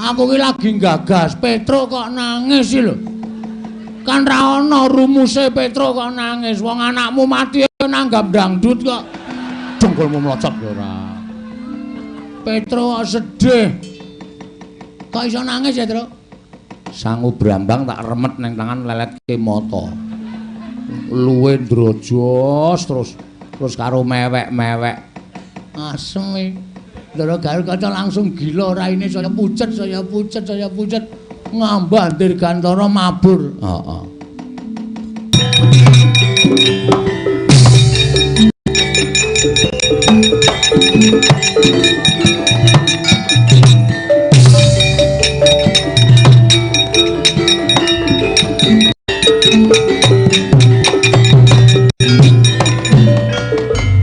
Aku ki lagi nggagas Petruk kok nangis iki lho. Kan ra ana rumuse Petruk kok nangis. Wong anakmu mati nanggap dangdut kok. Dengkulmu mlocot ya ora. Petruk kok sedih. Kok iso nangis ya, Truk? Sangu brambang tak remet nang tangan leletke mata. Luwe ndrojos terus karo mewek-mewek. Asem e. Ndara Garukaca langsung gila raine saya pucet, saya pucet, saya pucet. Ngambah Dirgantara mabur. Heeh.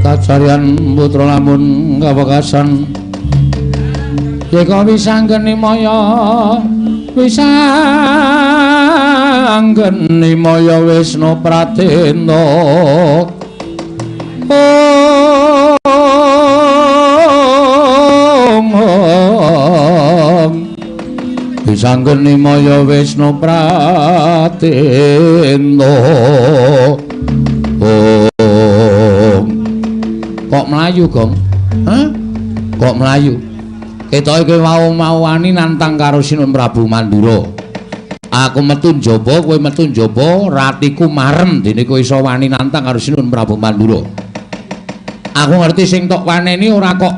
Kacarian putra lamun kawekasan yeka wisanggeni maya wisanggeni maya Wisnu Pratena Om wisanggeni maya Wisnu Pratena. Om. Kok mlayu, Gong? Hah? Kok mlayu? Ketoke kowe mau-mau wani nantang karo Sinuwun Prabu Mandura. Aku metu njaba, kowe metu njaba, ratiku marem dene kowe iso wani nantang karo Sinuwun Prabu Mandura. Aku ngerti sing tok waneni ora kok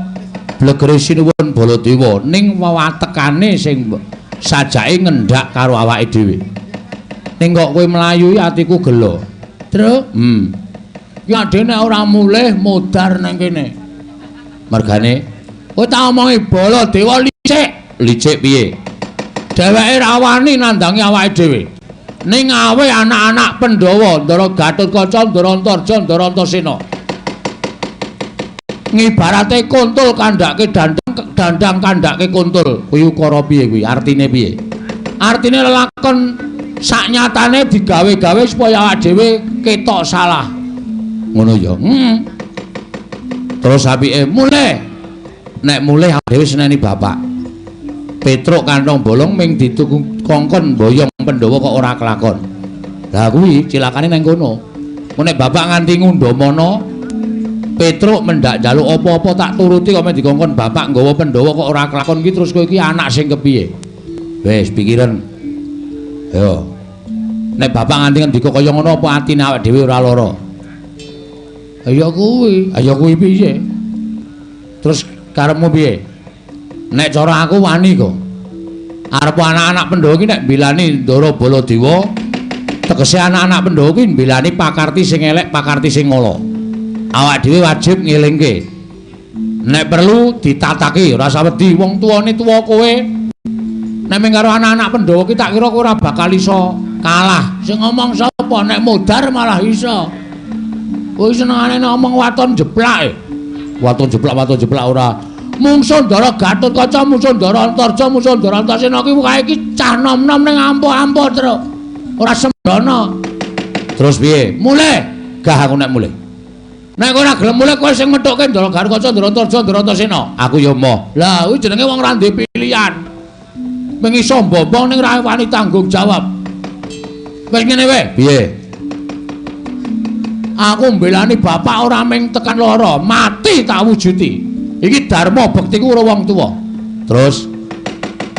blegere Sinuwun Baladewa, ning wewatekane sing sajake ngendak karo awake dhewe. Ning kok kowe mlayu atiku gelo. Truk? Ya dene ora mulih modar nang kene. Mergane kowe tak omongi Baladewa licik. Licik piye? Dheweke ra wani nandangi awake dhewe. Ning awe anak-anak Pandhawa, Ndara Gatotkaca, Ndara Antarja, Ndara Antasena. Ngibarate kuntul kandhake dandang, dandang kandhake kuntul. Kuwi ukara piye kuwi? Artine piye? Artine lelakon saknyatane digawe-gawe supaya awake dhewe ketok salah. Ngono ya. Terus apike mulih. Nek mulih awake dhewe seneni bapak. Petruk kantong bolong ming dituku kongkon boyong Pandhawa kok ora kelakon. Lah kuwi cilakane nang kono. Nek bapak nganti ngundhamana Petruk mendak njaluk apa-apa tak turuti kok men dikongkon bapak nggawa Pandhawa kok ora kelakon iki terus kowe iki anak sing kepiye? Wis pikiran. Yo. Nek bapak nganti ngendika kaya ngono apa atine awake dhewe ora lara? Ayo kuwi, ayo kuwi piye? Terus karepmu piye? Nek cara aku wani kok. Arep anak-anak Pandhawa iki nek mbilani Ndara Baladewa, tegese anak-anak Pandhawa iki mbilani pakarti sing elek, pakarti sing ala. Awak dhewe wajib ngelingke. Nek perlu ditataki, ora usah wedi wong tuane tuwa kowe. Nek mung karo anak-anak Pandhawa iki tak kira kowe ora bakal iso kalah. Sing ngomong sapa? Nek modar malah iso. Kowe senengane ngomong waton jeplak. Waton jeplak ora. Mungsuh Ndara Gatotkaca, mungsuh Ndara Antarja, mungsuh Ndara Antasena ki kae iki cah nom-nom ning ampuh-ampuh, Truk. Ora sembrono. Terus piye? Mulih. Gah aku nek mulih. Nek kowe ora gelem mulih kowe sing methukke Ndara Gatotkaca, Ndara Antarja, Ndara Antasena. Aku ya moh. Lah kuwi jenenge wong ora ndek pilihan. Mung iso mbombong ning ra wani tanggung jawab. Wis ngene wae. Piye? Aku mbelani bapak ora mung tekan lara, mati tak wujudi. Iki dharma bektiku karo wong tuwa. Terus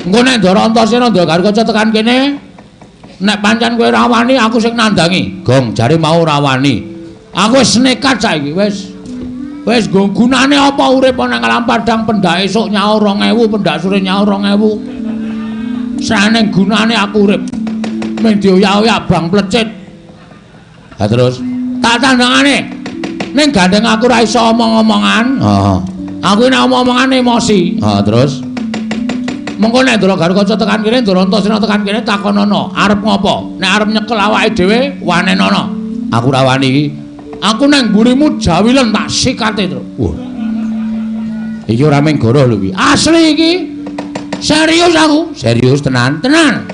engko nek Ndara Antasena Ndara Garukaca tekan kene, nek pancen kowe ora wani aku sing nandangi. Gong jare mau ora wani. Aku wis nekat saiki wis. Wis gunane apa urip nang alam padang pendak esuk nyaur 2000, pendak sore nyaur 2000. Saneng gunane aku urip. Mung dioyak-oyak bang plecit. Ha terus tak tandangane. Ning gandeng aku ora iso omong-omongan. Heeh. Aku nek omong-omongan emosi. Ha terus mengko nek Ndara Garukaca tekan kene, Ndara Antasena tekan kene takonono, arep ngopo? Nek arep nyekel awake dhewe wanenono. Aku ora wani iki. Aku nang mburimu jawilen tak sikate, Truk. Wah. Iki ora mung goroh lho iki. Asli iki. Serius aku. Serius tenan, tenan.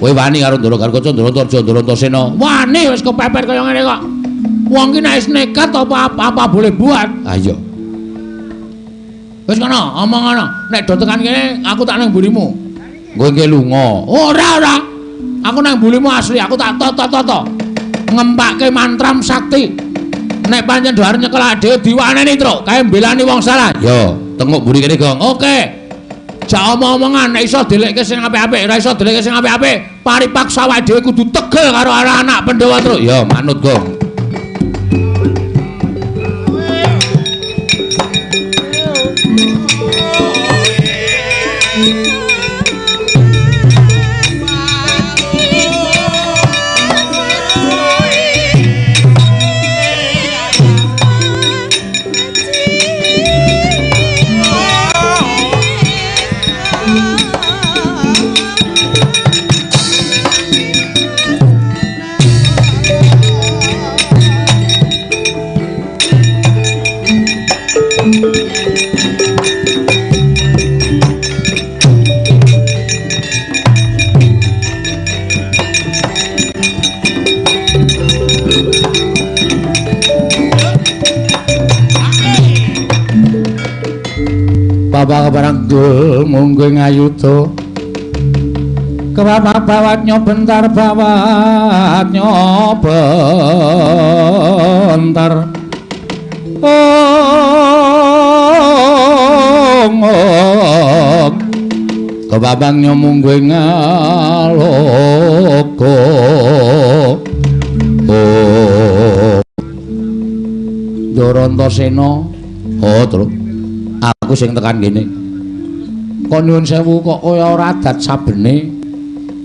Kowe wani karo Ndara Garukaca, Ndara Antarja, Ndara Antasena? Wani wis kepepet kaya ngene kok. Wong ki nek wis nekat apa-apa boleh buat. Ha iya. Wis kono, omong ngono. Nek do tekan kene aku tak nang mburimu. Kowe nggih lunga. Ora ora. Aku nang mbulimu asli, aku tak toto-toto. Ngempake mantram sakti. Nek pancen do arep nyekel dhewe diwaneni, Truk. Kae mbelani wong salah. Yo, tenguk mburi kene, Gong. Oke. Jak omong-omongan nek iso delekke sing apik-apik, ora iso delekke sing apik-apik, paripaksa awake dhewe kudu tegel karo anak Pandhawa, Truk. Ya, manut, Gong. Bapak keparanggul munggo ngayuda. Kebapak bawat nyobentar bawat nyobentar. Ong ong. Kebapak nyomunggo ngaloka. Oh. Ndorantosena. Oh, Truk. Aku sing tekan kene. Kok nyuwun sewu kok kaya ora adat sabene.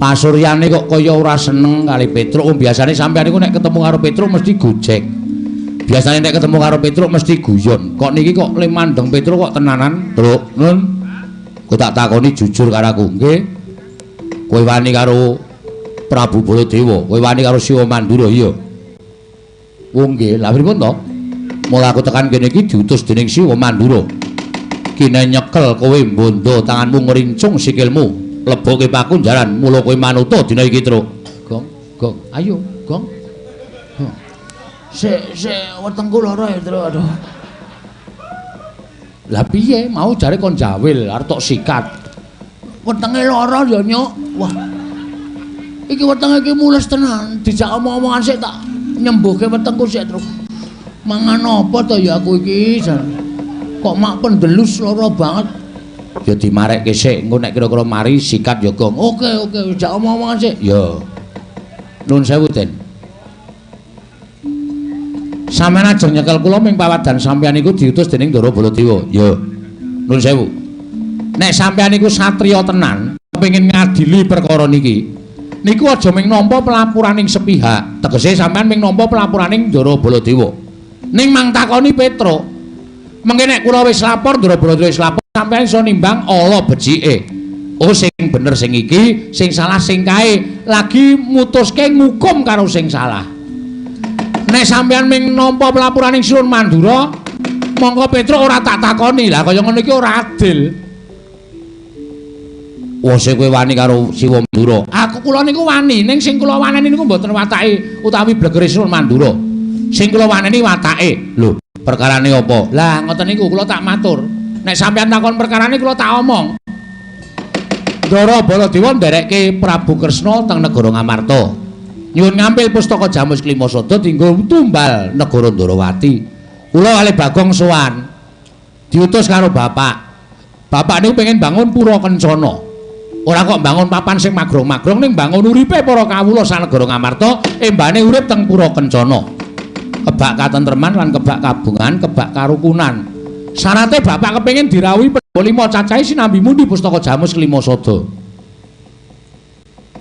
Pasuryane kok kaya ora seneng kali Petruk. Wong biasane sampeyan niku nek ketemu karo Petruk mesti gojek. Biasane nek ketemu karo Petruk mesti guyon. Kok niki kok le mandeng Petruk kok tenanan, Truk. Nun. Kowe tak takoni jujur karo aku, nggih. Kowe wani karo Prabu Baladewa, kowe wani karo Siwa Mandura, iya. Wong nggih, lha pripun to? Mula aku tekan kene iki diutus dening Siwa Mandura. Kine nyekel kowe mbondo tanganmu ngrincung sikilmu leboke pakunjaran mula kowe manuta dina iki, Truk. Gong, gong, ayo, gong. Gong. Sik, sik, wetengku lara ya, Truk. Aduh. Lah piye mau jare kon jawil arep tok sikat. Wetenge lara ya, Nyuk. Wah. Iki wetenge iki mules tenan, dijak omong-omongan sik tak nyembuhke wetengku sik, Truk. Mangan apa to ya aku iki jan? Kok mak pendelus lara banget. Ya dimarekke sik, engko nek kira-kira mari sikat ya, Gong. Oke, oke, jak omong-omongan sik. Ya. Nuwun sewu, Den. Sampeyan ajeng nyekel kula ming pawadan sampeyan iku diutus dening Ndara Baladewa. Ya. Nuwun sewu. Nek sampeyan iku satriya tenan, kepengin ngadili perkara niki, niku aja ming nampa pelapuraning sepihak. Tegese sampeyan ming nampa pelapuraning Ndara Baladewa. Ning mang takoni Petruk. Mengke nek kula wis lapor, Ndara Baladewa wis lapor, sampeyan iso nimbang ala becike. Oh, sing bener sing iki, sing salah sing kae. Lagi mutuske ngukum karo sing salah. Nek sampeyan ming nampa pelapuraning Sinuwun Mandura, mongko Petruk ora tak takoni. Lah kaya ngono iki ora adil. Wah, sing kowe wani karo Siwa Mandura. Aku kula niku wani, ning sing kula waneni niku mboten watake utawi blegere Sinuwun Mandura. Sing kula waneni watake. Lho, perkarane apa? Lah ngoten niku kula tak matur. Nek sampeyan takon perkarane kula tak omong. Ndara Baladewa nderekke Prabu Kresna teng negara Ngamarta. Nyuwun ngampil pustaka Jamus Klimasada dienggo tumbal negara Ndarawati. Kula kalih Bagong sowan. Diutus karo bapak. Bapak niku pengen bangun pura kencana. Ora kok bangun papan sing magrong-magrong, ning bangun uripe para kawula sanegara Ngamarta embane urip teng pura kencana. Kebak katentreman lan kebak kabungan, kebak karukunan. Syarate bapak kepengin dirawuhi Pandhawa lima cacahe sinambi mundi pustaka Jamus Klimasada.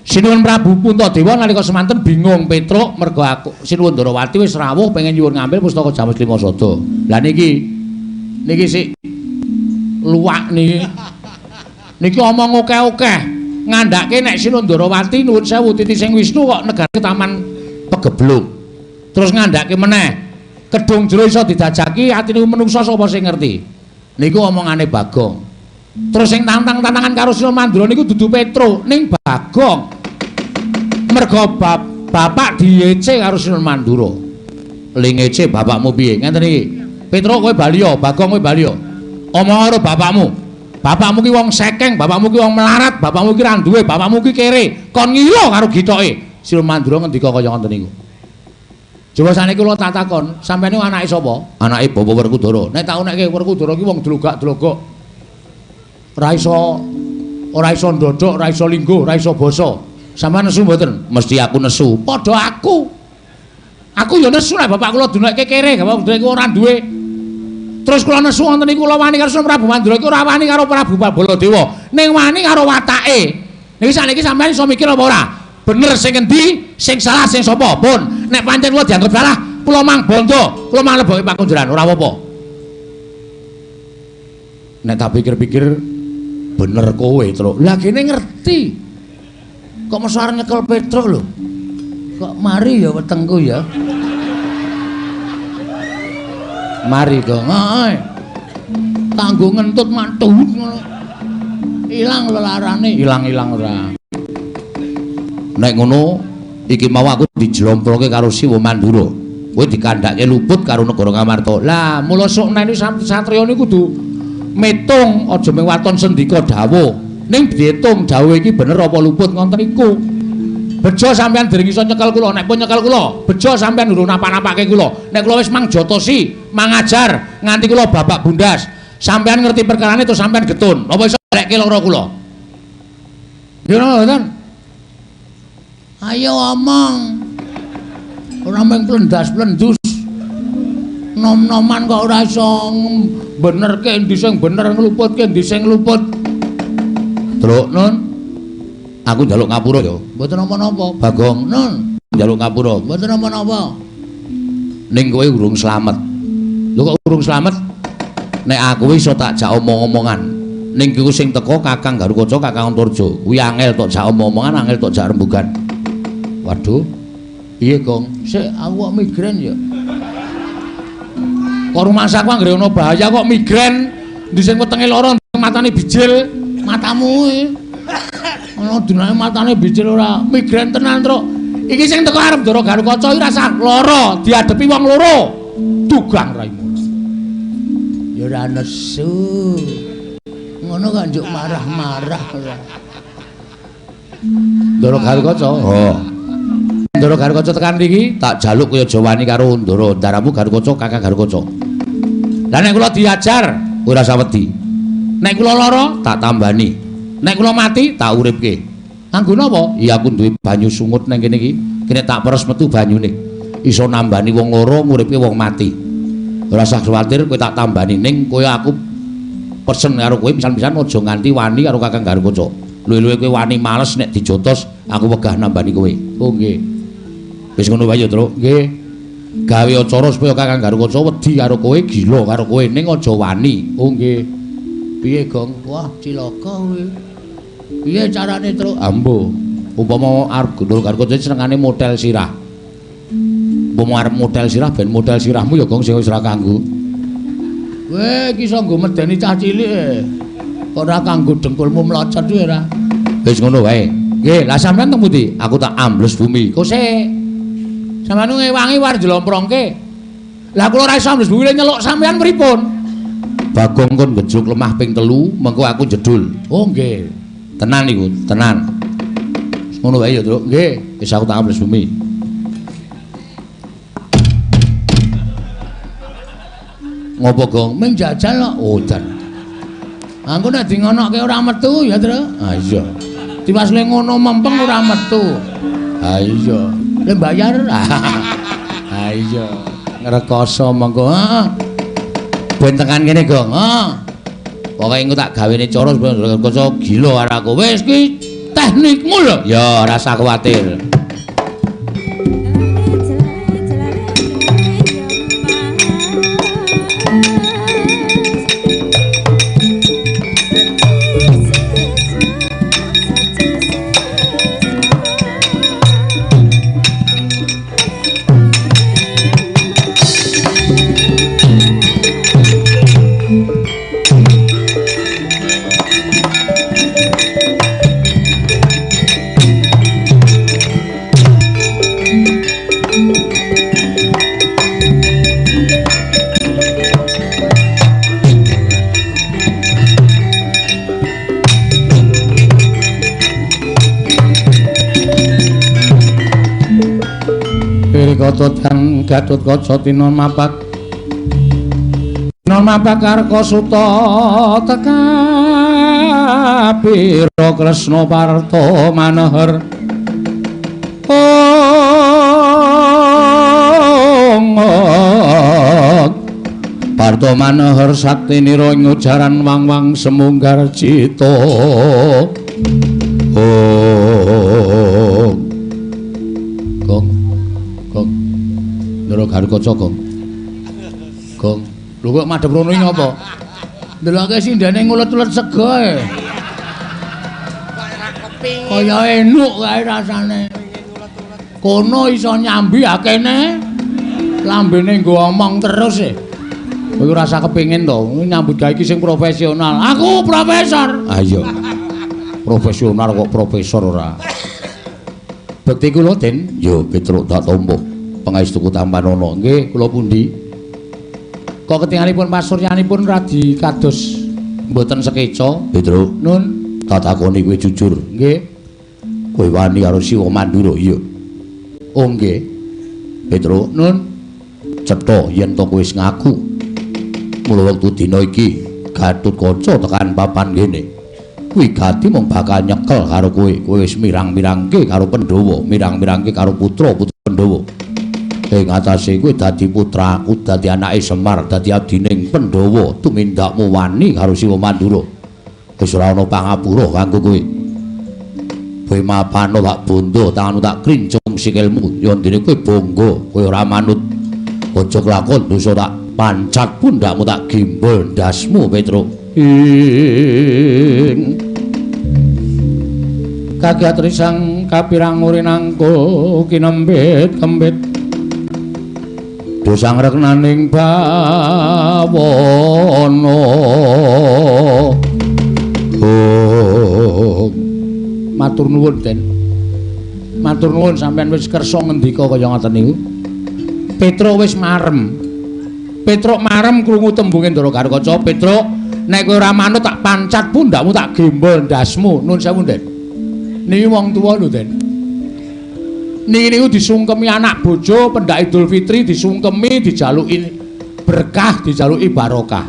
Sinuwun Prabu Puntadewa nalika semanten bingung Petruk mergo aku Sinuwun Ndarawati wis rawuh pengen nyuwun ngambil pustaka Jamus Klimasada. Lah niki niki sik luwak niki. Niki omong akeh-akeh ngandhake nek Sinuwun Ndarawati nuwun sewu titi sing Wisnu kok negarake taman Pegeblung. Terus ngandhake meneh kedung jero iso didajaki atine menungsa sapa sing ngerti. Niku omongane Bagong. Terus sing tantang-tantangan karo Sinuwun Mandura niku dudu Petruk ning Bagong. Mergo bapak diece karo Sinuwun Mandura. Ling ece bapakmu piye? Ngenten iki. Petruk kowe bali ya, Bagong kowe bali ya. Omong karo bapakmu. Bapakmu ki wong sekeng, bapakmu ki wong melarat, bapakmu ki ra duwe, bapakmu ki kere. Kon ngilo karo githoke. Siwa Mandura ngendika kaya ngoten niku. Coba saniki kula tak takon, sampeyan niku anake sapa? Anake Bapak Werkudara. Nek tak unekke Werkudara ki wong dlogak-dlogok. Ora iso ndodhok, ora iso lingguh, ora iso basa. Sampeyan nesu mboten? Mesti aku nesu. Padha aku. Aku ya nesu nek bapak kula dunekke kere, bapak kula ora duwe. Terus kula nesu wonten niku kula wani karo Prabu Mandura iki ora wani karo Prabu Baladewa, ning wani karo watake. Niki sakniki sampeyan iso mikir apa ora? Bener sing endi, sing salah sing sapa? Pun, nek pancen kula dianggep salah, kula mang bondo, kula mang leboke pakunjaran, ora apa-apa. Nek tak pikir-pikir bener kowe, Truk. Lah kene ngerti. Kok mesti arep nyekel Petruk lho. Kok mari ya wetengku ya. Mari kok. Heeh. Kanggo ngentut mantu ngono. Ilang lelarane, ilang-ilang ora. Nek ngono iki mau aku dijlomproke karo Siwa Mandura. Kowe dikandhake luput karo negara Ngamarta. Lah, mula sok nek satriya niku kudu metung, aja mung waton sendika dawuh. Ning diitung dawuh iki bener apa luput ngoten niku. Bejo sampean dereng iso nyekel kula, nek pun nyekel kula, bejo sampean durung napa-napake kula. Nek kula wis mangjotosi, mangajar nganti kula babak bundas. Sampean ngerti perkarane terus sampean getun. Apa iso lekke lara kula? Nggih mboten? Ayo omong. Ora mung plendas-plendus. Nom-noman kok ora iso benerke endi sing bener ngluputke endi sing luput. Truk nun. Aku njaluk ngapura ya. Mboten napa-napa. Bagong nun njaluk ngapura. Mboten napa-napa. Ning kowe urung slamet. Lho kok urung slamet? Nek aku iso tak jak omong-omongan. Ning iku sing teko Kakang Garukaca, Kakang Antarja. Kuwi angel tok jak omong-omongan, angel tok jak rembugan. Waduh. Piye, Gong? Sik aku kok migrain ya. Kok rumangsaku anggere ana bahaya kok migrain. Endi sing wetenge lara, matane bijil, matamu kuwi. Ana dunane matane bijil ora migrain tenan, Truk. Iki sing teko arep Ndara Garukaca iki rasah lara, diadepi wong loro. Dugang raimu. Ya ora nesu. Ngono kok njuk marah-marah ora. Ndara Garukaca. Oh. Ndara Garukaca tekan mriki tak jaluk kaya aja wani karo Ndara Ndaramu Garukaca, Kakang Garukaca. Lah nek kula diajar ora usah wedi. Nek kula lara tak tambani. Nek kula mati tak uripke. Kanggo napa? Iya aku duwe banyu sungut nang kene iki. Kene tak peres metu banyune. Iso nambani wong loro, nguripke wong mati. Ora usah kuwatir kowe tak tambani ning kowe aku pesen karo kowe pisan-pisan aja nganti wani karo Kakang Garukaca. Luwe-luwe kowe wani males nek dijotos aku wegah nambani kowe. Oh nggih. Wis ngono wae ya, Truk. Nggih. Gawe acara supaya Kakang Garukaca wedi karo kowe, gila karo kowe ning aja wani. Oh nggih. Piye, Gong? Wah, cilaka kowe. Piye carane, Truk? Ambo. Umpama arep Ndara Garukaca senengane model sirah. Umpama arep model sirah ben model sirahmu ya, Gong, sing wis ora kanggo. Kowe iki iso nggo medeni cah cilik e. Ora kanggo dengkulmu mlocot kuwi ora. Wis ngono wae. Nggih, lah sampean teng pundi? Aku tak ambles bumi. Kok sik? Sampeyan ngewangi war jlomprongke. Lah kula ora iso ambles bumi nyeluk sampean pripun? Bagong kon gejruk lemah ping 3, mengko aku jedul. Oh nggih. Tenan niku, tenan. Ngono wae ya, Truk. Nggih, wis aku tak ambles bumi. Ngopo, Gong? Ming jajal kok. Oh, jan. Aku nek di ngonoke ora metu ya, Truk. Ha iya. Tiwas le ngono mempeng ora metu. Ha iya. Le bayar. Ha iya. Ngrekoso mengko. Heeh. Ben tekan kene, Gong. Heeh. Pokoke engko tak gawene cara supaya Garukaca gila karo aku. Wis ki teknikmu lho. Ya, ora usah kuwatir. Katodan Gatotkaca tinon mapak tinon mapak Karka Suta tekapira Kresna Parta Manohar Ong Parta Manohar saktinira ing ujaran wang-wang semunggar cita. Ong Gong Gong Ndara Garukaca Gong Gong. Lho kok madhep rono iki ngapa? Ndeloke sindene ngulet-ulet sega e. Kok ora kepingin. Kaya enuk kae rasane. Kono iso nyambi akene. Lambene nggo omong terus e. Kowe ora usah kepingin to, nyambut gawe iki sing profesional. Aku profesor. Ah iya. Profesional kok profesor ora. Bekti kula, Den. Yo Petruk tak tampa. Pangaestuku tampanana. Nggih, kula pundi? Kok ketingalipun pasuryanipun radi kados mboten sekeca, Petruk. Nun, tak takoni kowe jujur. Nggih. Kowe wani karo Siwa Mandura? Iya. Oh nggih. Petruk, nun, cetha yen to kowe wis ngaku. Mula wektu dina iki Gatotkaca tekan papan kene. Kuwi gati mung bakal nyekel karo kowe. Kowe wis mirang-mirangke karo Pandhawa, mirang-mirangke karo putra-putra Pandhawa. Ing atase kowe dadi putraku, dadi anake Semar, dadi abdining Pandhawa, tumindakmu wani karo Siwa Mandura. Wis ora ana pangapura kanggo kowe. Kowe mapano tak bondo, tanganmu tak krincung sikilmu. Yen dene kowe bangga, kowe ora manut. Aja kelakon dosa tak pancat pundakmu tak gimbal ndasmu, Petruk. Ing kagiat risang kapirang urinangko kinembit kembit dosang reknaning bawana. Oh, matur nuwun, Den. Matur nuwun sampeyan wis kersa ngendika kaya ngoten niku. Petruk wis marem. Petruk marem krungu tembunge Ndara Garukaca. Petruk, nek kowe ora manut tak pancat pundakmu tak gembol ndasmu. Nun sewu, Den. Niki wong tuwa lho, Den. Niki niku disungkemi anak bojo pendak Idul Fitri, disungkemi, dijaluki berkah, dijaluki barokah.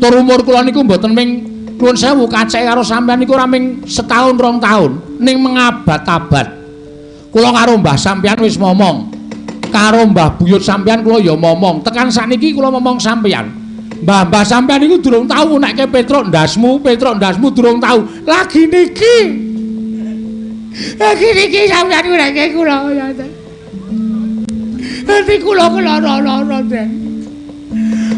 Tur umur kula niku mboten ming nuwun sewu kaceke karo sampeyan niku ora ming setahun rong tahun, ning mengabad-abad. Kula karo mbah sampeyan wis momong. Karo mbah buyut sampeyan kula ya momong. Tekan sakniki kula momong sampeyan. Mbah-mbah sampeyan niku durung tau nekke Petruk ndasmu, Petruk ndasmu durung tau. Lagi niki. Lagi niki sampeyan nekke kula ya. Dadi kula keloro-loro, Den.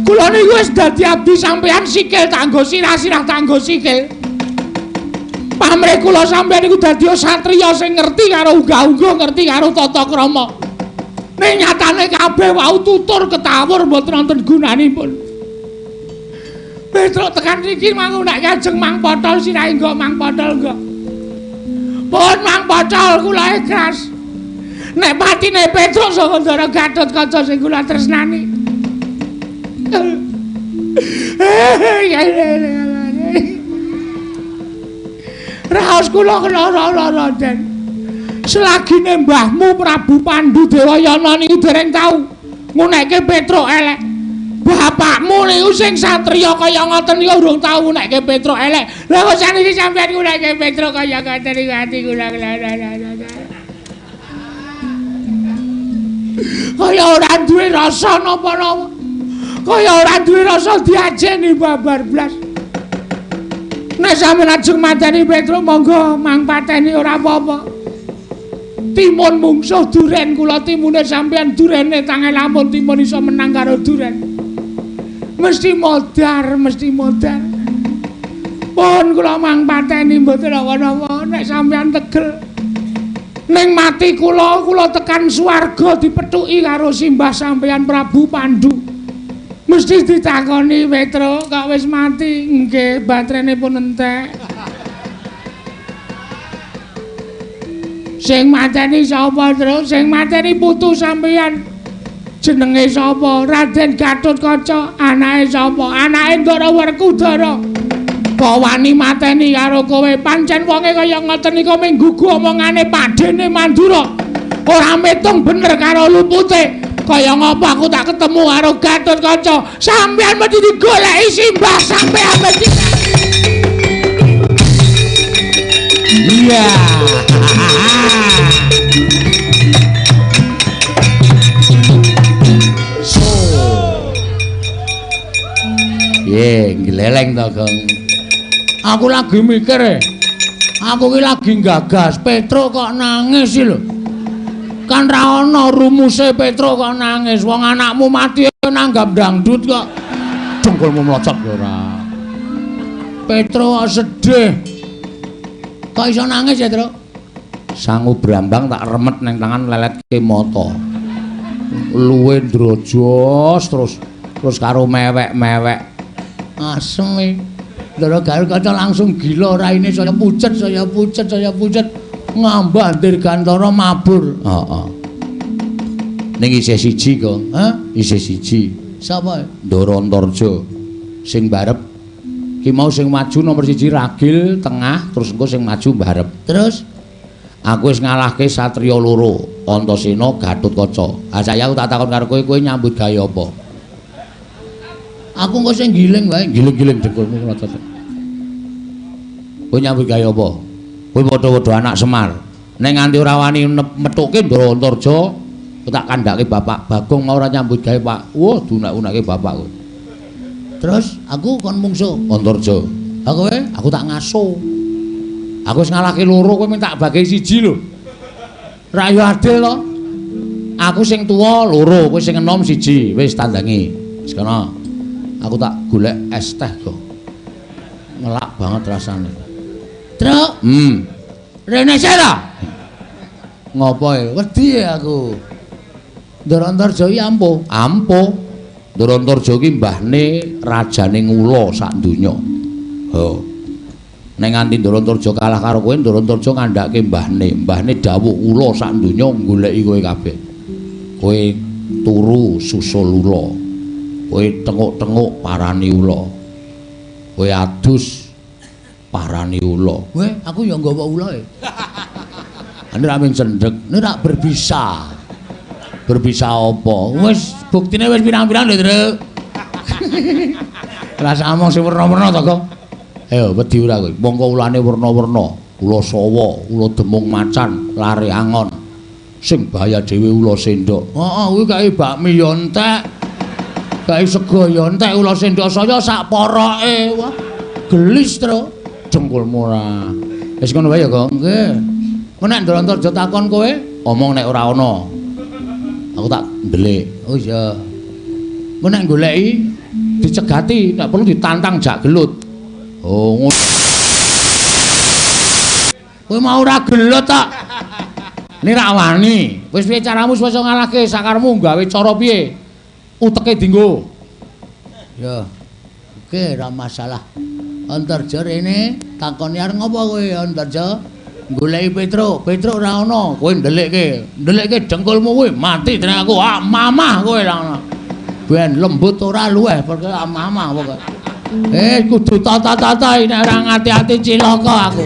Kula niku wis dadi abdi sampeyan sikil tanggo sirah-sirah tanggo sikil. Pamrih kula sampeyan niku dadi satriya sing ngerti karo unggah-ungguh, ngerti karo tata krama. Ning nyatane kabeh wau tutur ketawur mboten wonten gunanipun. Petruk tekan niki mangu nek kajeng mang potol sirahe nggo mang potol nggo. Pun mang potol kula ikhlas. Nek patine Petruk saka Ndara Gatotkaca sing kula tresnani. Raos kula keloro-loro, Den. Selagine mbahmu Prabu Pandu Dewayana niku dereng tau ngunekke Petruk elek. Bapakmu niku sing satriya kaya ngoten niku urung tau ngunekke Petruk elek. Lah kok saniki sampeyan ngunekke Petruk kaya ngoten niku ati kula keloro. Kaya ora duwe rasa napa-napa. Kaya ora duwe rasa diajeni babar blas. Nek sampeyan ajeng mateni Petruk monggo mang pateni ora apa-apa. Timun mungsuh duren kula timune sampeyan durene tange lamun timun iso menang karo duren. Mesti modar, mesti modar. Pun kula mang pateni mboten napa-napa nek sampeyan tegel. Ning mati kula, kula tekan swarga dipethuki karo simbah sampeyan Prabu Pandu. Mesti ditakoni Petruk kok wis mati. Nggih, baterene pun entek. Sing mateni sapa, Truk? Sing mateni putu sampeyan. Jenenge sapa? Raden Gatotkaca. Anake sapa? Anake Ndara Werkudara. Kok wani mateni karo kowe? Pancen wonge kaya ngoten niku mung gugu omongane padhene Mandura. Ora metung bener karo lupute. Kaya ngapa aku tak ketemu karo Gatotkaca. Sampeyan mesti digoleki simbah sampeyan mesti. Iya. So. Ye, gleleng to, Gong. Aku lagi mikir. Aku ki lagi nggagas Petruk kok nangis iki lho. Kan ra ana rumuse Petruk kok nangis. Wong anakmu mati nanggap dangdut kok. Dengkulmu mlocot ora. Petruk kok sedih. Kok iso nangis ya, Truk? Sangu brambang tak remet nang tangan leletke mata. Luwe ndrojos terus karo mewek-mewek. Asem iki. Ndara Gatotkaca langsung gila raine saya pucet, saya pucet, saya pucet. Ngambah Dirgantara mabur. Heeh. Ning isih siji kok. Hah? Isih siji. Sapa? Ndara Antarja. Sing barep ki mau sing maju nomor 1 Ragil tengah, terus engko sing maju barep. Terus aku wis ngalahke satriya loro, Antasena, Gatotkaca. Ha saiki aku tak takon karo kowe, kowe nyambut gawe apa? Aku engko sing giling wae, giling-giling dengkulmu ngono. Kowe nyambut gawe apa? Kowe padha-padha anak Semar. Nek nganti ora wani methuke Ndara Antarja, tak kandhake bapak. Bagong mau ora nyambut gawe, Pak. Wah, dunak-unake bapak kowe. Terus aku kon mungsuh Antarja. Ha kowe? Aku tak ngaso. Aku wis ngalahke loro, kowe minta bagi siji lho. Ra yo adil to. Aku sing tuwa loro, kowe sing enom siji. Wis tandangi. Wis kono. Aku tak golek es teh kok. Ngelak banget rasane. Truk. Rene sik ta? Ngopo e? Wedi aku. Ndara Antarja iki ampuh. Ampuh. Ndara Antarja iki mbahne rajane Ngula sak donya. Ha. Nek nganti Ndara Antarja kalah karo kowe, Ndara Antarja ngandhake mbahne. Mbahne dawuh ula sak donya goleki kowe kabeh. Kowe turu susul ula. Kowe tenguk-tenguk parani ula. Kowe adus parani ula. Kowe aku ya nggawa ula e. Ane ra mung cendhek, ne ra berbisa. Berbisa apa? Wis buktine wis pirang-pirang lho, Truk. Rasa omong sing werna-werna to, Gong. Ayo wedi ora kowe. Mongko ulane werna-werna, ula sawa, ula demung macan, lare angon. Sing bahaya dhewe ula sendok. Heeh, kuwi kae bakmi ya entek. Kae sego ya entek, ula sendok saya sak poroke. Wah, gelis, Truk. Dengkulmu ora. Wis ngono wae ya, Gong. Nggih. Engko nek Ndara Antarja takon kowe, omong nek ora ana. Aku tak ndelik. Oh iya. Engko nek goleki dicegati, nek perlu ditantang jak gelut. Oh, ngono. Kowe mau ora gelut tok. Ini ra wani. Wis piye caramu supaya ngalahke sakarmu gawe cara piye? Uteke dinggo. Ya. Oke, ora masalah. Antarja rene takoni arep ngopo kowe Antarja? Goleki Petruk, Petruk ora ana, kowe ndelikke. Ndelikke dengkulmu kowe mati tenan aku. Ah, mamah kowe ora ana. Ben lembut ora luweh perkara mamah pokoke. Eh, kudu tata-tata nek ora ngati-ati cilaka aku.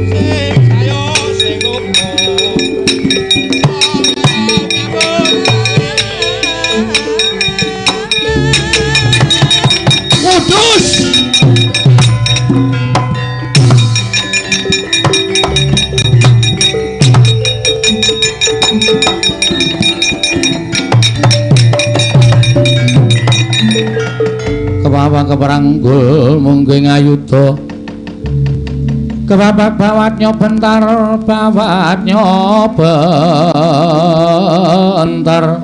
Sing sayo sing opo. Kudus. Kepawang keperanggul mungguing ayuda. Kebabak bawatnya bentar, bawatnya bentar.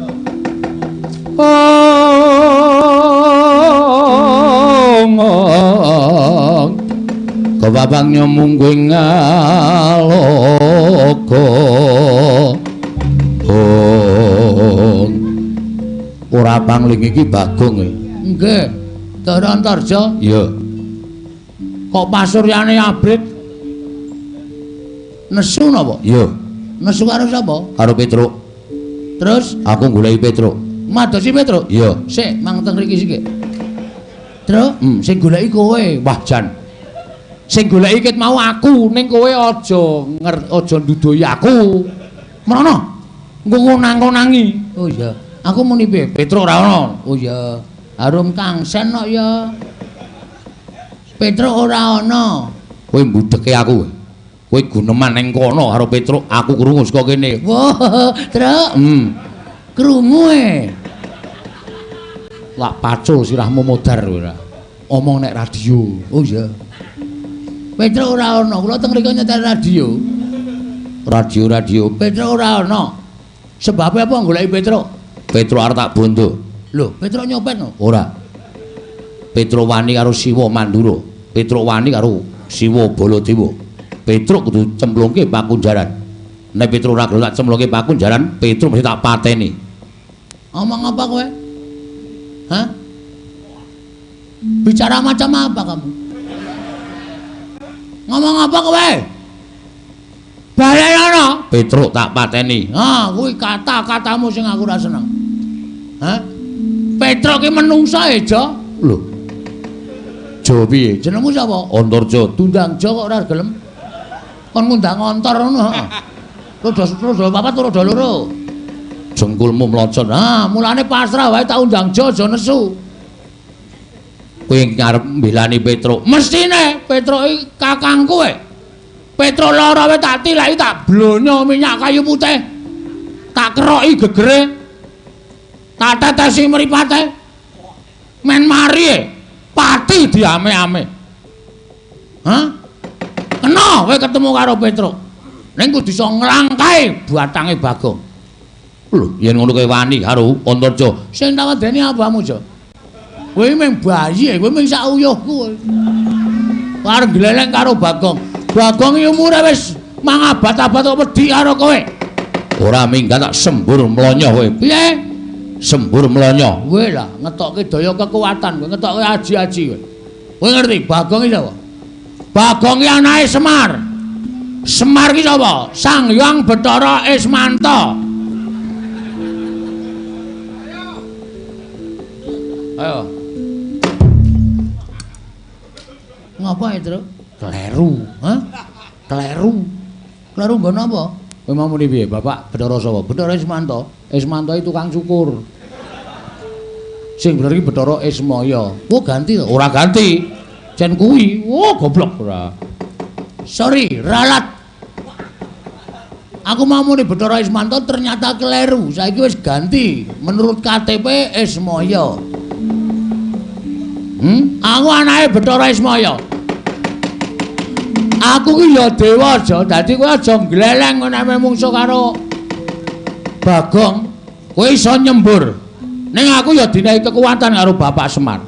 Ong, ong. Kebabaknya mungguing ngaloka. Ong. Ora pangling iki Bagong e. Nggih. Ndara Antarja? Iya. Kok pasuryane abrit? Nesu napa? Iya. Nesu karo sapa? Karo Petruk. Terus aku goleki Petruk. Madosi Petruk? Iya. Sik, mang teng mriki sik. Truk, sing goleki kowe. Wah, jan. Sing goleki ket mau aku, ning kowe aja aja nduduhi aku. Mrono. Engko ngonang-ngonangi. Oh iya. Aku muni piye? Petruk ora ana. Oh iya. Harum kangsen kok ya. Petruk ora ana. Kowe mbudeke aku. Kowe guneman ning kono karo Petruk, aku krungu saka kene. Wah, Truk. Krungu e. Lak pacul sirahmu modar ora. Omong nek radio. Oh iya. Petruk ora ana. Kula teng mriku nyetel radio. Radio-radio. Petruk ora ana. Sebabe apa goleki Petruk? Petruk arep tak bondo. Lho, Petruk nyopet no? Ora. Petruk wani karo Siwa Mandura. Petruk wani karo Siwa Baladewa. Petruk kudu cemplungke pakunjaran. Nek Petruk ora gelem tak cemplungke pakunjaran, Petruk mesti tak pateni. Omong apa kowe? Hah? Bicara macam apa kamu? Ngomong apa kowe? Balenono. Petruk tak pateni. Ah, kuwi kata-katamu sing aku ora seneng. Hah? Petruk ki menungsa e, Jo. Lho. Jo piye? Jenengmu sapa? Antarja. Dundang Jo kok ora gelem. Kon ngundang ngontor ngono, heeh. Roda papat roda loro. Jengkulmu mlocot. Ah, mulane pasrah wae tak undang Jo aja nesu. Kowe ngarep mbelani Petruk. Mestine Petruk iki kakangku e. Petruk lara wae tak tilaki tak blonyo minyak kayu putih. Tak keroki gegere. Tak tetesi mripate. Men mari e. Pati diame-ame. Hah? Kena kowe ketemu karo Petruk. Ning kudu iso nglangkahe batange Bagong. Lho, yen ngono kowe wani karo Antarja. Sing tak wedeni apamu, Jo? Kowe mung bayi, kowe mung sak uyuhku. Arep gleleng karo Bagong. Bagong iki umure wis mangabad-abad kok wedi karo kowe. Ora minggat tak sembur mlonyo kowe. Piye? Sembur mlonyo. Kowe lah ngetokke daya kekuatan, kowe ngetokke aji-aji kowe. Kowe ngerti Bagong iki sapa? Bagong iki anake Semar. Semar iki sapa? Sang Hyang Bathara Ismanta. Ayo. Ngapa ya, Truk? Kleru, hah? Kleru. Kleru nggon apa? Kowe mau muni piye, Bapak? Bathara sapa? Bathara Ismanta. Ismanta iki tukang cukur. Sing bener iki Bathara Ismaya. Oh, ganti to? Ora ganti. Jen kuwi. Oh, goblok ora. Sorry, ralat. Aku mau muni Bathara Ismanta ternyata kleru. Saiki wis ganti. Menurut KTP Ismaya. Aku anake Bathara Ismaya. Aku ki ya dewa aja, dadi kowe aja ngleleng nek mungsuh karo Bagong. Kowe iso nyembur. Ning aku ya dinehi kekuatan karo Bapak Semar.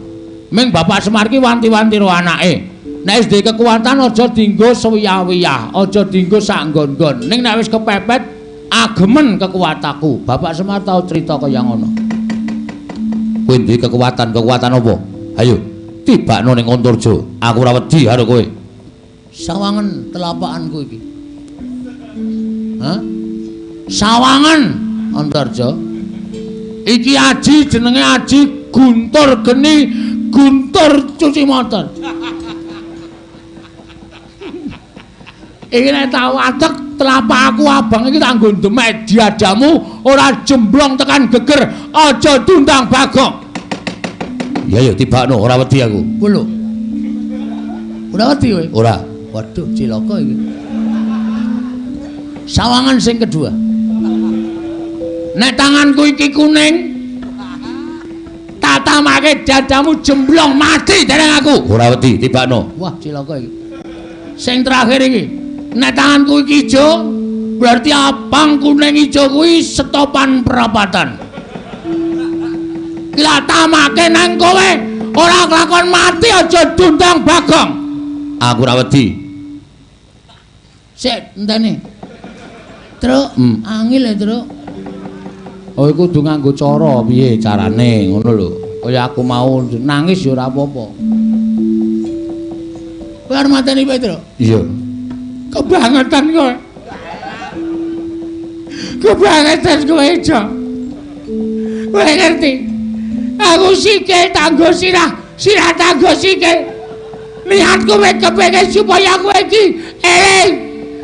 Ming Bapak Semar ki wanti-wanti ro anake. Nek wis duwe kekuatan aja dienggo sewiyah-wiyah, aja dienggo sak nggon-nggon. Ning nek wis kepepet agemen kekuatanku. Bapak Semar tau crita kaya ngono. Kowe duwe kekuatan, kekuatan apa? Ayo, tibakno ning Antarja. Aku ora wedi karo kowe. Sawangen telapakanku iki. Hah? Sawangen Antarja. Iki aji jenenge aji Guntur Geni, Guntur cuci motor. Iki nek tau adek telapakku abang iki tak nggo ndemek diadamu ora jemblong tekan geger, aja diundang Bagong. Ya ya tibakno, ora wedi aku. Ku lho. Ora wedi kowe? Ora. Waduh, cilaka iki. Sawangan sing kedua. Nek tanganku iki kuning, tak tamake dadamu jemblong mati dereng aku. Ora wedi, tibakno. Wah, cilaka iki. Sing terakhir iki, nek tanganku iki ijo, berarti abang kuning ijo kuwi setopan perapatan. Lah tamake nang kowe ora kelakon mati aja diundang Bagong. Aku ora wedi. Sik, enteni. Truk, angil ya, Truk. Oh, iku kudu nganggo cara piye carane ngono lho. Kaya aku mau nangis ya ora apa-apa. Kowe arep mateni Petruk? Iya. Kebangetan kowe. Kebangetan kowe, Jo. Kowe ngerti? Aku sikil tanggo sirah, sirah tanggo sikil. Niatku kowe kepengin supaya kowe iki eling.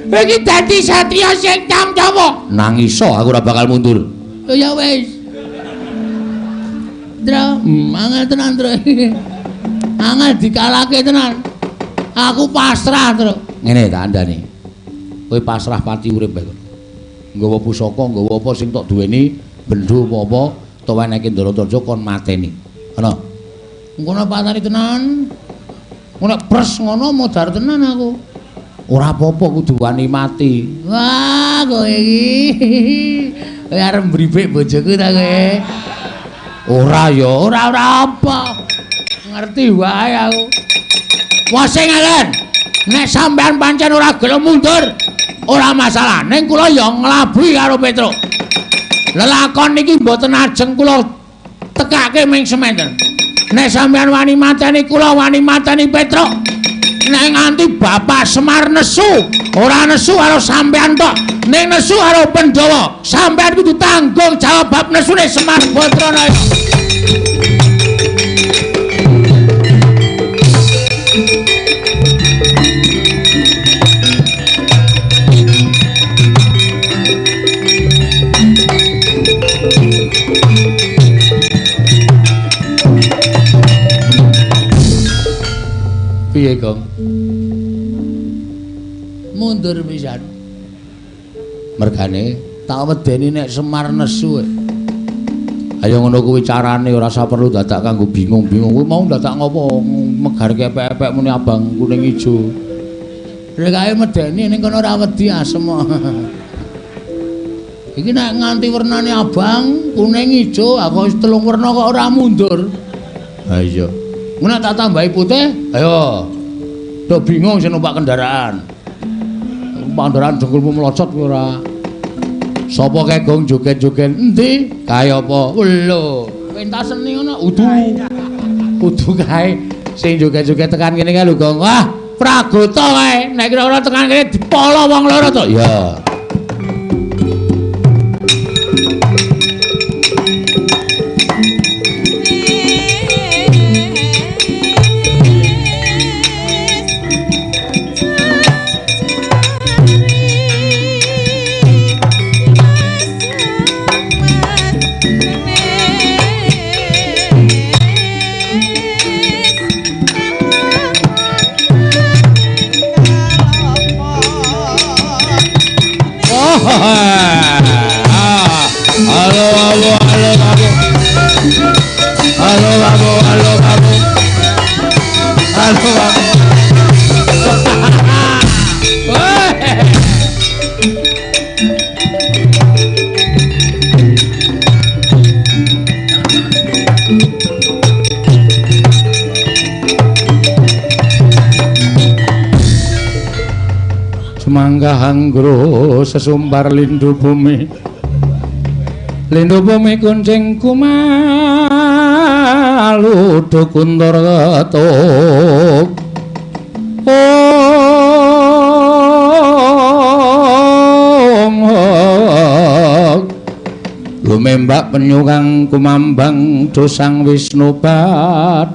Kowe iki dadi satriya sing camcawa. Nang iso aku ora bakal mundur. Oh ya wis. Ndra, angel tenan, Ndra. Angel dikalahke tenan. Aku pasrah, Ndra. Ngene tak andani. Kowe pasrah pati urip bae. Nggawa pusaka, nggawa apa sing tok duweni, bendho apa-apa, utawa nek Ndaratarja kon mateni. Ana. Ngono patani tenan. Ngono pres ngono modar tenan aku. Ora apa-apa kudu wani mati. Wah, kowe iki. Kowe arep mbribik bojoku ta kowe? Ora ya, ora apa. Ngerti wae aku. Wah sing ngelen. Nek sampean pancen ora gelem mundur, ora masalah. Ning kula ya nglabuhi karo Petruk. Lelakon niki mboten ajeng kula tekake ming sementen. Nek sampean wani mateni kula wani mateni Petruk. Nek nganti Bapak Semar nesu, ora nesu karo sampean tok, ning nesu karo Pandhawa. Sampean kudu tanggung jawab bab nesune Semar Badranaya. Piye, Gong? Mundur pisan. Mergane tak wedeni nek Semar nesu. Ayo ngono kuwi carane ora usah perlu dadak kanggo bingung-bingung. Kuwi mau dadak ngopo megar kepek-epek muni abang kuning ijo. Rekae medeni ning kono ora wedi asem. Iki nek nganti wernane abang, kuning, ijo, aku wis telung werna kok ora mundur. Ha iya. Ngono tak tambahi putih, ayo. Do bingung sing numpak kendaraan. Numpak kendaraan dengkulmu melocot kowe ora. Sapa kae gong joget-joget endi? Kae apa? Lho, pentas seni ngono udu. Udu kae sing joget-joget tekan kene kae lho, Gong. Wah, Pragota kae. Nek kira-kira tekan kene dipolo wong loro to. Ya. Halo, halo, halo, halo. Halo, halo, halo, halo. Halo, halo. Semangga hanggro sesumbar lindu bumi. Lindu bumi kuncing kumalu kuntur ketuk. Om hok. Lumembak penyu kang kumambang dosang Wisnu Bathara.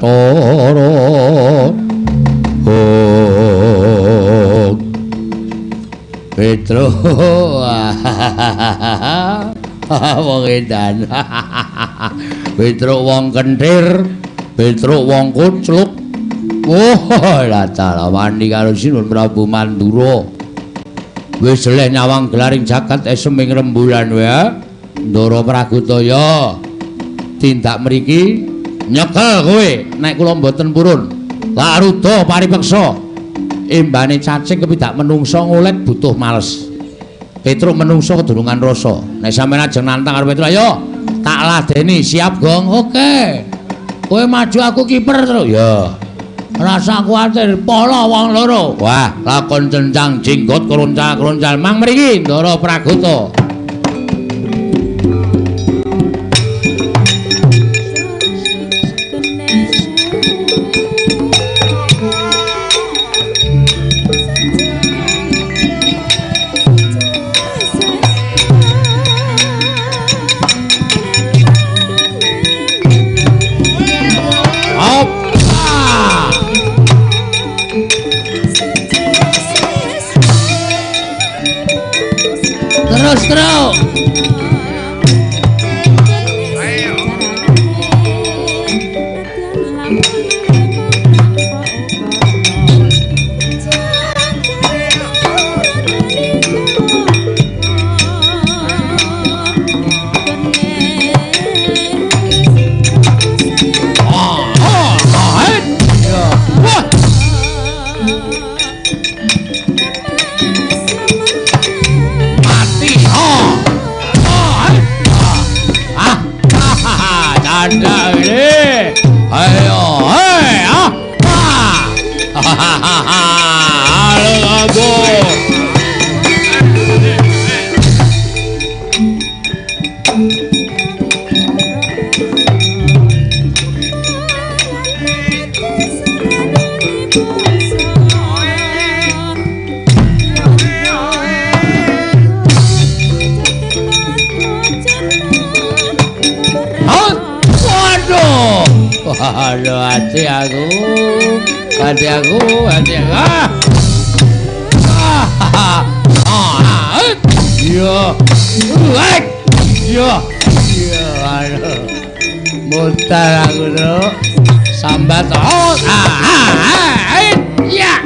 Hok. Petro. Wong edan. Petruk wong kenthir, Petruk wong kucluk. Oh, lah wani karo Sinuwun Prabu Mandura. Wis jeleh nyawang gelaring jagat esem ing rembulan wae. Ndara Pragutaya tindak mriki nyekel kowe nek kula mboten purun. Lak ruda paripeksa. Embane cacing kepidak menungsa ngolet butuh males. Petruk menungso kedurungan rasa. Nek sampeyan ajeng nantang karo Petruk, ayo tak ladeni, siap Gong. Oke. Kowe maju aku kiper terus. Ya. Rasa kuwatir polo wong loro. Wah, lakon cencang jenggot kroncal-kroncal mang mriki Ndara Pragota. Terus, terus. Aduh, hati aku, hati aku, hati aku. Iya, iya, iya, aduh. Mutar aku tuh, sambat. Oh, iya,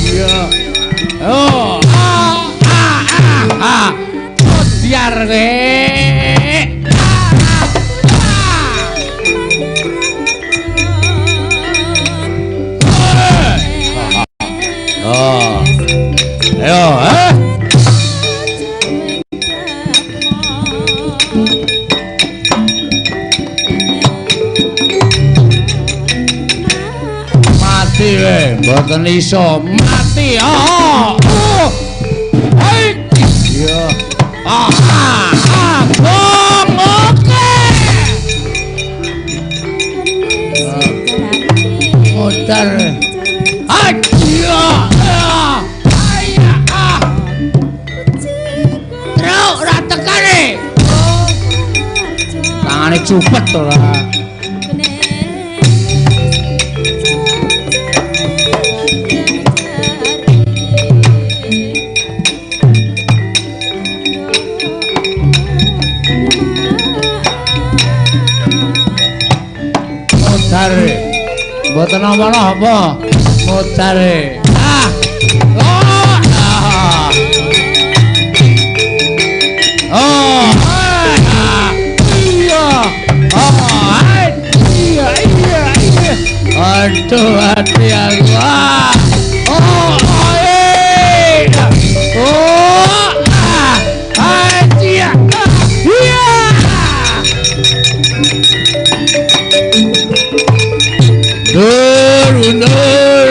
iya, oh, biar kowe. Oh. Ayo, eh. Mati we, mboten iso mati. Oh. Oh. Hei. Iya. Ah, ah, bong, oke. Muter. Iya. Tangane cupet ora. Mudare. Mboten napa-napa. Mudare. Ah. Oh. Ah. Oh. Aduh, hati aku. Oh, eh. Oh, ah, ah, iya, iya. Mundur, mundur.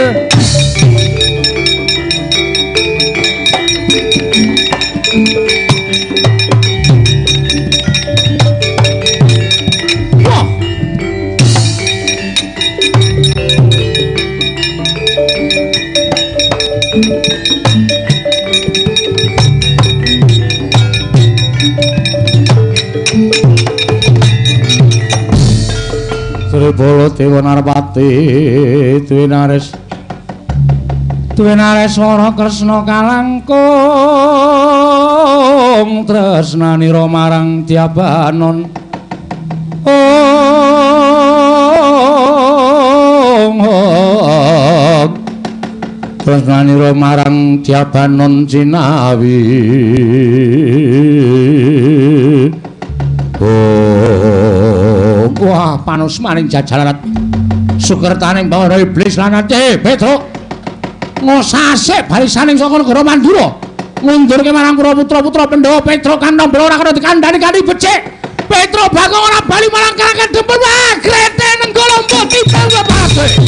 Sribala Dewa Narpati Dwinares Dwinareswara Kresna kalangkung tresnanira marang Dyabanon. Ong tresnanira marang Dyabanon jinawi. Oh, wah panusmaning jajalarat sukertaning bawana iblis lan ati Petruk ngosase barisaning saka negara Mandura ngundurke marang para putra-putra Pandhawa. Petruk kantong bala ora kena dikandhani kanthi becik. Petruk Bagong ora bali marang Karakan Dempel. Wah, grete nenggala mbok timbal kabeh.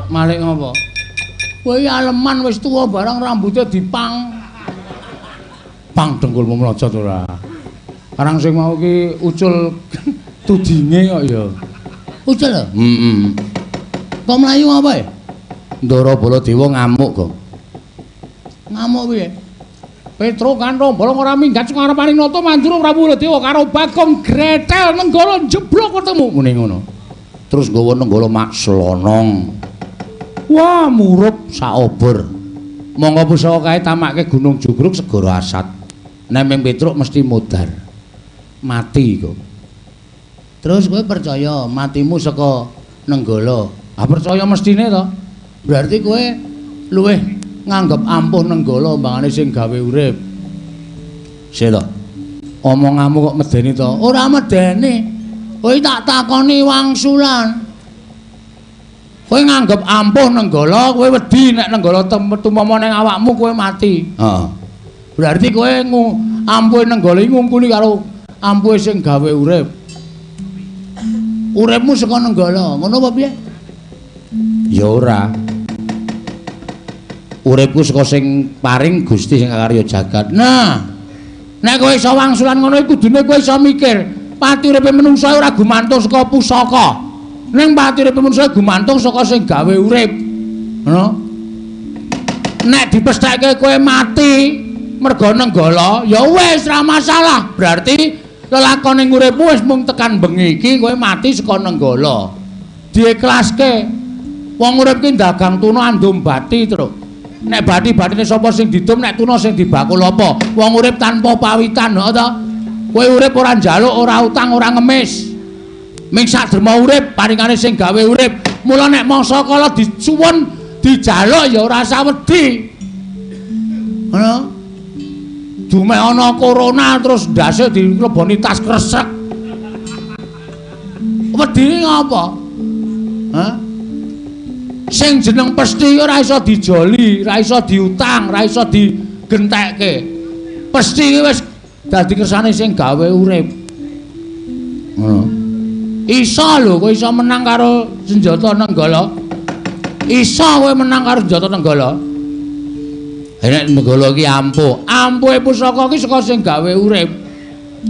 Malik ngopo? Kowe aleman wis tuwa barang rambute dipang. Pang dengkulmu mlojot ora. Karang sing mau ki ucul tudinge kok ya. Ucul lho? Heeh. Kok mlayu apa ya? Ndara Baladewa ngamuk kok. Ngamuk piye? Petruk kanthong bolong ora minggat saka ngarepaning nata Mandura Prabu Baladewa karo Bagong Gretel Nenggala jeblok ketemu muni ngono. Terus nggawa Nenggala mak slonong. Wah, murup saobor. Monggo pusaka kae tamake Gunung Jugruk segara Asat. Nek ming Petruk mesti modar. Mati kok. Terus kowe percaya matimu saka Nenggala? Ah percaya mestine to. Berarti kowe luwih nganggep ampuh Nenggala mbangane sing gawe urip. Sik to. Omonganmu kok medeni to? Ora medeni. Kowe tak takoni wangsulan. Kowe nganggep ampuh Nenggala, kowe wedi nek Nenggala tumama ning awakmu kowe mati. Heeh. Berarti kowe ampuhe Nenggala iki ngungkuli karo ampuhe sing gawe urip. Uripmu saka Nenggala, ngono apa piye? Ya ora. Uripku saka sing paring Gusti sing karya jagat. Nah, nek kowe iso wangsulan ngono iku kudune kowe iso mikir, pati uripe menungsa ora gumantung saka pusaka. Ning pati uripe menungsa gumantung saka sing gawe urip. Ngono. Nek dipestheke kowe mati merga Nenggala, ya wis ora masalah. Berarti lelakone uripmu wis mung tekan bengi iki kowe mati saka Nenggala. Diikhlaske. Wong urip ki dagang tuna andum bati, Truk. Nek bati-batine sapa sing didum, nek tuna sing dibakul apa? Wong urip tanpa pawitan, heeh ta? Kowe urip ora njaluk, ora utang, ora ngemis. Ming sak derma urip, paringane sing gawe urip. Mula nek mangsa kala disuwun, dijaluk ya ora usah wedi. Ngono. Dumeh ana corona terus ndase dileboni tas kresek. Wedine ngapa? Hah? Sing jeneng pesthi ora iso dijoli, ora iso diutang, ora iso digentekke. Pesthi iki wis dadi kersane sing gawe urip. Ngono. Iso lho, kowe iso menang karo senjata Nenggala. Iso kowe menang karo senjata Nenggala. Nek Nenggala iki ampuh, ampuhe pusaka iki saka sing gawe urip.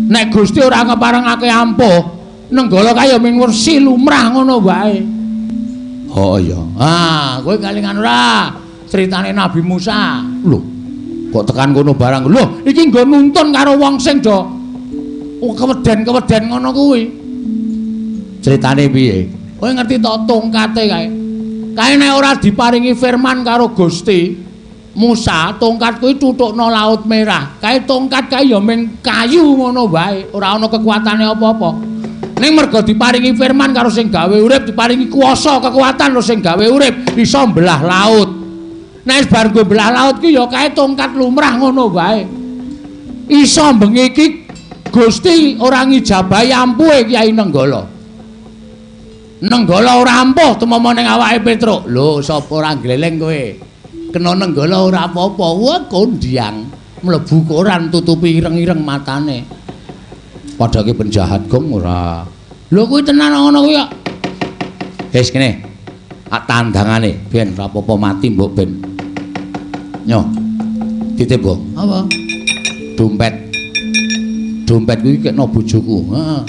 Nek Gusti ora ngeparengake ampuh, Nenggala kaya ming wersi lumrah ngono wae. Oh iya. Ah, kowe kalingan ora critane Nabi Musa. Lho, kok tekan kono barang. Lho, iki nggo nuntun karo wong sing do keweden-keweden ngono kuwi. Critane piye? Kowe ngerti to tongkate kae? Kae nek ora diparingi firman karo Gusti Musa, tongkat kuwi tutukno Laut Merah. Kae tongkat kae ya ming kayu ngono wae, ora ana kekuatane apa-apa. Ning mergo diparingi firman karo sing gawe urip, diparingi kuasa kekuatan karo sing gawe urip, iso mbelah laut. Nek wis bar nggo mbelah laut ki ya kae tongkat lumrah ngono wae. Iso bengi iki Gusti ora ngijabahi ampuhe Kyai Nenggala. Nenggala ora ampuh tumama ning awake Petruk. Lho, sapa ora gleleng kowe? Kena Nenggala ora apa-apa. Wah, kondiang mlebu koran tutupi ireng-ireng matane. Padake penjahat gong ora. Lho kuwi tenan ngono kuwi kok. Wis kene. Tak tandangane ben ora apa-apa mati mbok ben. Nyo. Titip kok. Apa? Dompet. Dompet kuwi kekno bojoku. Heeh.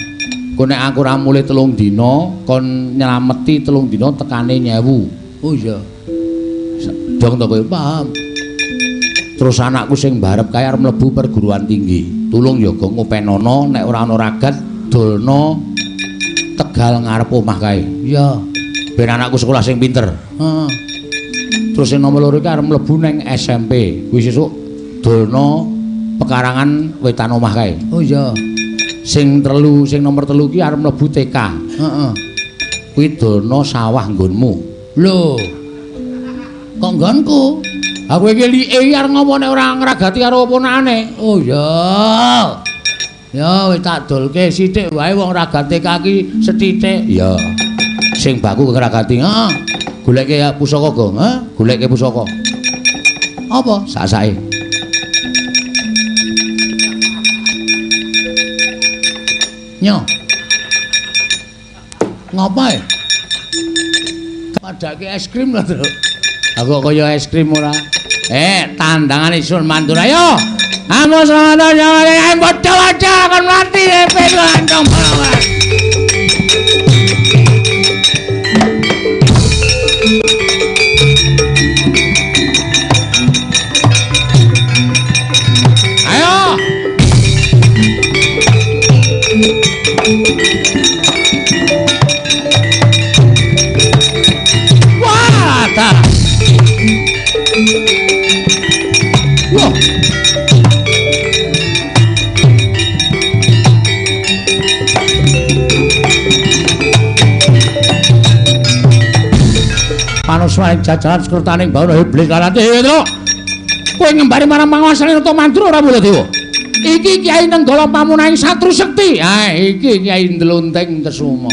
Ku nek aku ora mulih 3 dina kon nyelameti 3 dina tekane 1000. Oh iya. Dong to kowe paham. Terus anakku sing mbarep kae arep mlebu perguruan tinggi. Tulung ya go ngopenono nek ora ana ragat dolno tegal ngarep omah kae. Iya. Ben anakku sekolah sing pinter. Heeh. Terus sing nomor 2 iki arep mlebu ning SMP. Kuwi sesuk dolno pekarangan wetan omah kae. Oh iya. Sing telu, sing nomor 3 iki arep mlebu TK. Heeh. Kuwi dolno sawah nggonmu. Lho. Kok nggonku? Aku iki like arep ngopo nek ora ngragati karo ponakane. Oh iya. Ya wis tak dolke sithik wae wong ragat TK ki sethithik. Iya. Sing baku ngragati. Heeh. Goleke pusaka, Gong. Heh, goleke pusaka. Apa? Sak-sake. Nyo. Ngopo e? Padake es krim lho, Truk. Aku kaya es krim ora. Tandangan isun Mandura ayo. Amos Ramadan ya padha akan mati Petruk kantong bolong. Ayo. Wah, ta. Wah. Panuswaning jajaran sekretaning bawana iblis lanate Petruk. Kowe ngembari marang panguwasane Nata Mandura ora Baladewa. Iki Kyai Nenggala pamunahing Satru Sekti. Ah, iki Kyai Ndlonting Kesuma.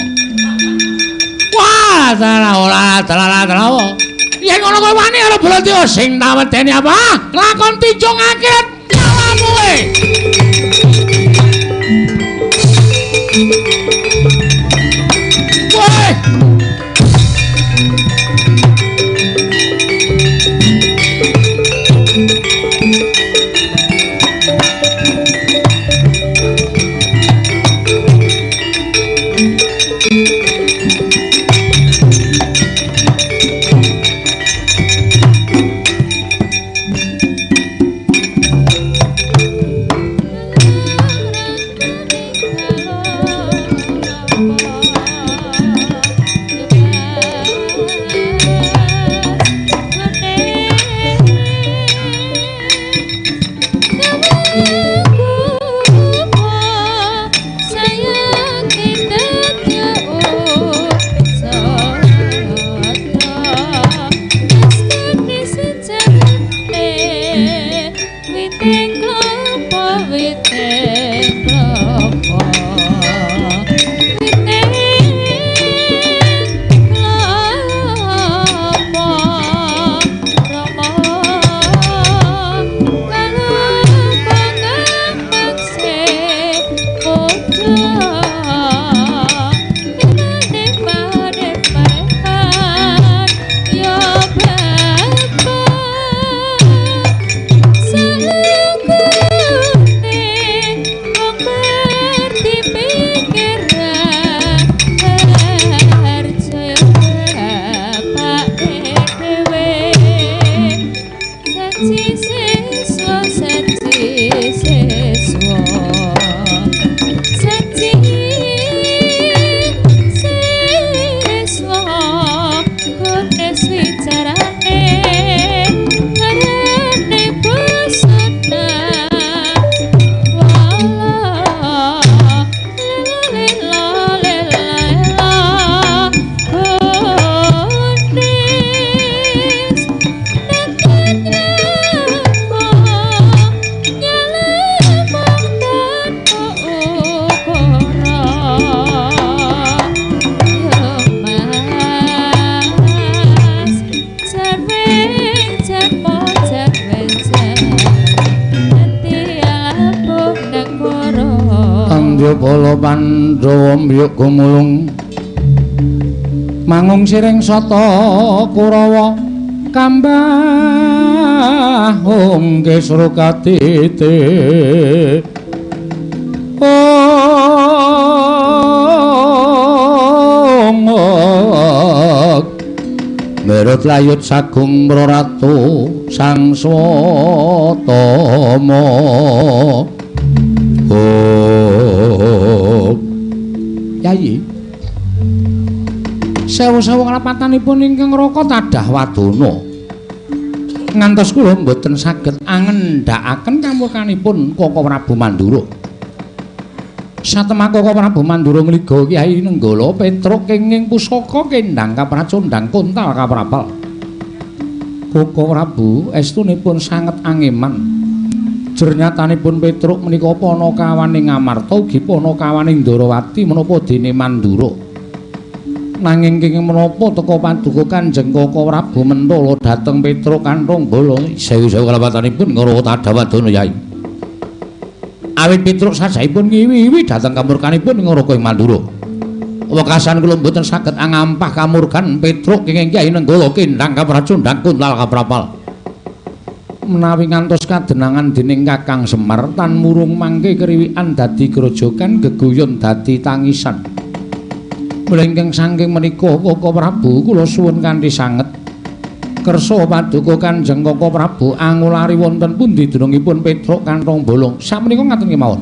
Wah, salah ora salah salah. Yen ngono kowe wani karo Baladewa sing tak wedeni apa? Lakon tijung akhirat nyawamu e. Woi. Bala Pandhawa mbyuk gumulung mangung siring sata Kurawa kambah hong kesra katite ong merut layut sagung mraratu sang swatama. Yayi, sewu-sewu ngrapatanipun ingkang raka tadah wadana. Ngantos kula mboten saged angendhakaken kamurkanipun Kaka Prabu Mandura. Satemah Kaka Prabu Mandura ngliga Kyai Nenggala Petruk kenging pusaka kendhang kapracondhang kontal kaprabal. Kaka Prabu estunipun sanget angeman. Jernyatanipun Petruk menika panakawaning Amarta ugi panakawaning Ndarawati menapa dene Mandura. Nanging kenging menapa teka paduka Kanjeng Kaka Prabu mentala dhateng Petruk kanthong bala sewu-sewu kalapatanipun ngarawa tadawadana Yai. Awit Petruk sajahipun ngiwi-iwi dhateng kamurkanipun ing Raka ing Mandura. Wekasan kula mboten saged angampah kamurgan Petruk kenging Kyai Nenggala kendhang kapracundhang kuntal kaprapal. Menawi ngantos kadenangan dening Kakang Semar tan murung mangke kriwikan dadi grojogan geguyon dadi tangisan. Mlengkeng saking menika Koko Prabu kula suwun kanthi sanget. Kersa paduka Kanjeng Koko Prabu angulari wonten pundi dunungipun Petruk kantong bolong. Sakmenika ngaten kemawon.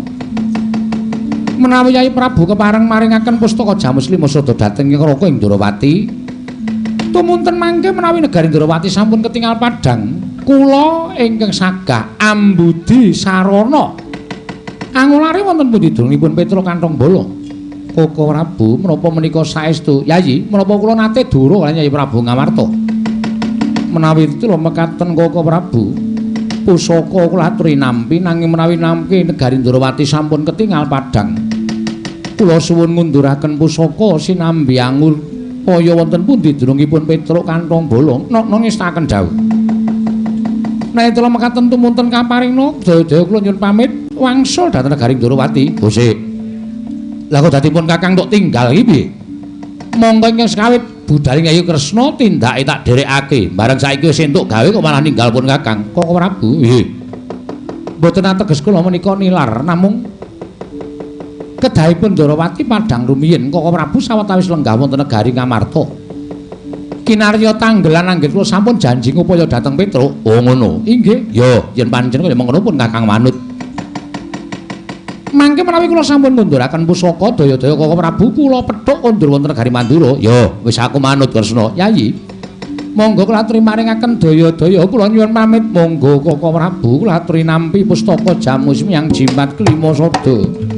Menawi Yai Prabu kepareng maringaken pustaka Jamus Lima Sada dhateng Raka ing Ndrawati, tumunten mangke menawi negari Ndrawati sampun ketingal padhang, kula ingkang sagah ambudi sarana angulari wonten pundi dunungipun Petruk kantong bolong. Koko Prabu menapa menika saestu? Yayi, menapa kula nate dura kaliyan Yai Prabu Ngamarta? Menawi kula mekaten Koko Prabu, pusaka kula aturi nampi nanging menawi nampi negari Ndrawati sampun ketingal padhang, kula suwun ngunduraken pusaka sinambi angur kaya wonten pundi dunungipun Petruk kantong bolong. Nokno ngestaken dawuh. Nek kula mekaten tumunten kaparingna daya-daya kula nyuwun pamit wangsul dhateng negari Ndrawati. Gosik. Lah kok dadi pun Kakang tok tinggal iki piye? Monggo ingkang sekawit budal Yayi Kresna tindake tak dherekake. Bareng saiki wis entuk gawe kok malah ninggal pun Kakang. Koko Prabu, nggih. Mboten ateges kula menika nilar namung kedahipun Ndrawati padhang rumiyin Koko Prabu sawetawis lenggah wonten negari Ngamarta. Kinarya tanggelan anggit kula sampun janji ngupaya dhateng Petruk. Oh ngono. Inggih. Ya, yen pancen kaya mengkono pun Kakang manut. Mangke menawi kula sampun ngunduraken pusaka daya-daya Koko Prabu kula pethuk kondur wonten negari Mandura. Ya, wis aku manut Kresna. Yayi, monggo kula aturi maringaken daya-daya kula nyuwun pamit. Monggo Koko Prabu kula aturi nampi pustaka Jamus Miang Jimat Kelima Sada.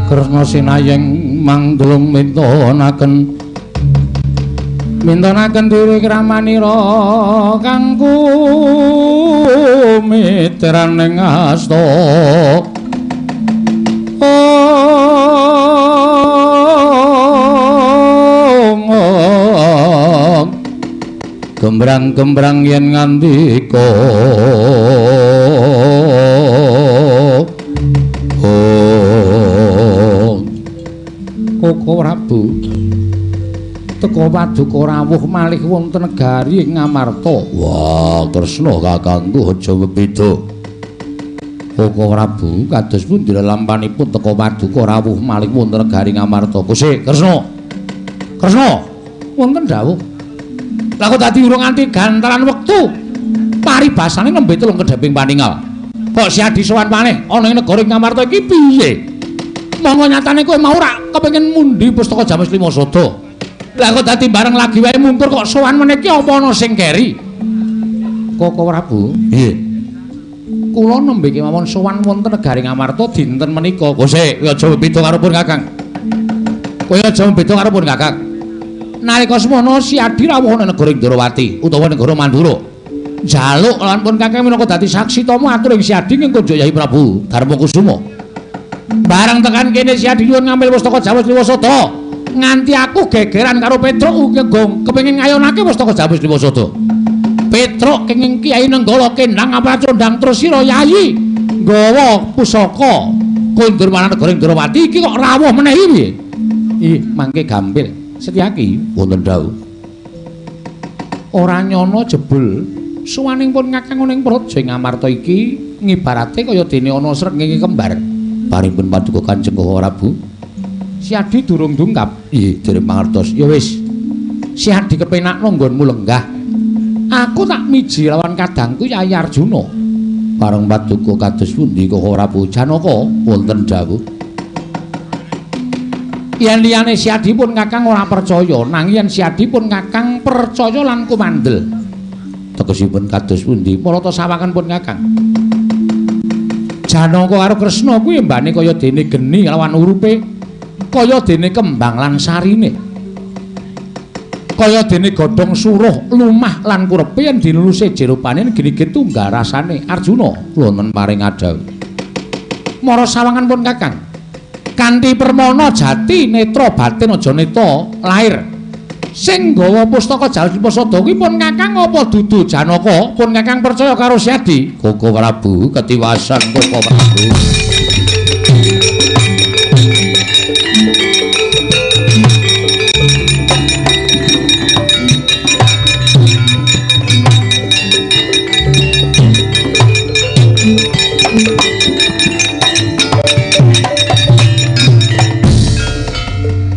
Kresna sinayeng mangdulung mintonaken mintonaken diri kramanira kangku mitraning asta. Gembrang-gembrang yen ngandika Koko Prabu teka paduka rawuh malih wonten negari Ngamarta. Wah, Kresna kakangku aja bebeda. Koko Prabu kados pundi lampanipun teka paduka rawuh malih wonten negari Ngamarta? Kusik, Kresna. Kresna, wonten dawuh. Lah kok dadi urung nganti gantaran wektu. Paribasane nembe telung kedheping paningal. Kok siadi sowan maneh ana ing negara Ngamarta iki piye? Monggo nyatane kowe mau rak kepengin mundi pustaka Jamus Lima Sada. Lah kok dadi bareng lagi wae mungkur kok sowan meneh iki apa ana sing keri? Koko Prabu, nggih. Kula nembe kemawon sowan wonten negari Ngamarta dinten menika. Gosek, kowe aja beda karo pun Kakang. Kowe aja beda karo pun Kakang. Nalika semono Si Adi rawuh ana negara Ndrawati utawa negara Mandura. Njaluk lan pun Kakang minangka dadi saksi tama atur ing Siadi ing kunjuk Yai Prabu Darmakusuma. Bareng tekan kene Siadi nyuwun ngambil pustaka Jamus Liwasada. Nganti aku gegeran karo Petruk uga kepengin ngayonake pustaka Jamus Liwasada. Petruk kenging Kyai Nenggala kendang apracondang terus sira Yayi nggawa pusaka kondur marang negara Ndrawati iki kok rawuh meneh piye? Ih, mangke gampil. Setyaki wonten dawuh. Ora nyono jebul suwaning pun Kakang ning praja ing Amarta iki ngibarate kaya dene ana srengenge kembar. Paringipun paduka Kanjeng Prabu. Siadi durung dungkap. Ih, dereng mangertos. Ya wis. Siadi kepenakno nggonmu lenggah. Aku tak miji lawan kadangku Yayi Arjuna. Bareng paduka kados pundi Koko Prabu Janaka wonten dawuh. Yen liyane Siadi pun Kakang ora percaya, nanging yen Siadi pun Kakang percaya lan kumandel. Tegesipun kados pundi? Marata sawangan pun Kakang. Janaka karo Kresna kuwi embane kaya dene geni lawan urupe, kaya dene kembang lan sarine. Kaya dene godhong suruh lumah lan kurepe yen diluluse jerupane gini-gini tunggal rasane. Arjuna wonten paring adhawuh. Mara sawangan pun Kakang. Kanthi permana jati netra batin aja neta lair. Sing nggawa pustaka Jamus Liwasada kuwi pun Kakang apa dudu Janaka? Pun Kakang percaya karo Siadi? Koko Prabu ketiwasan Koko Prabu.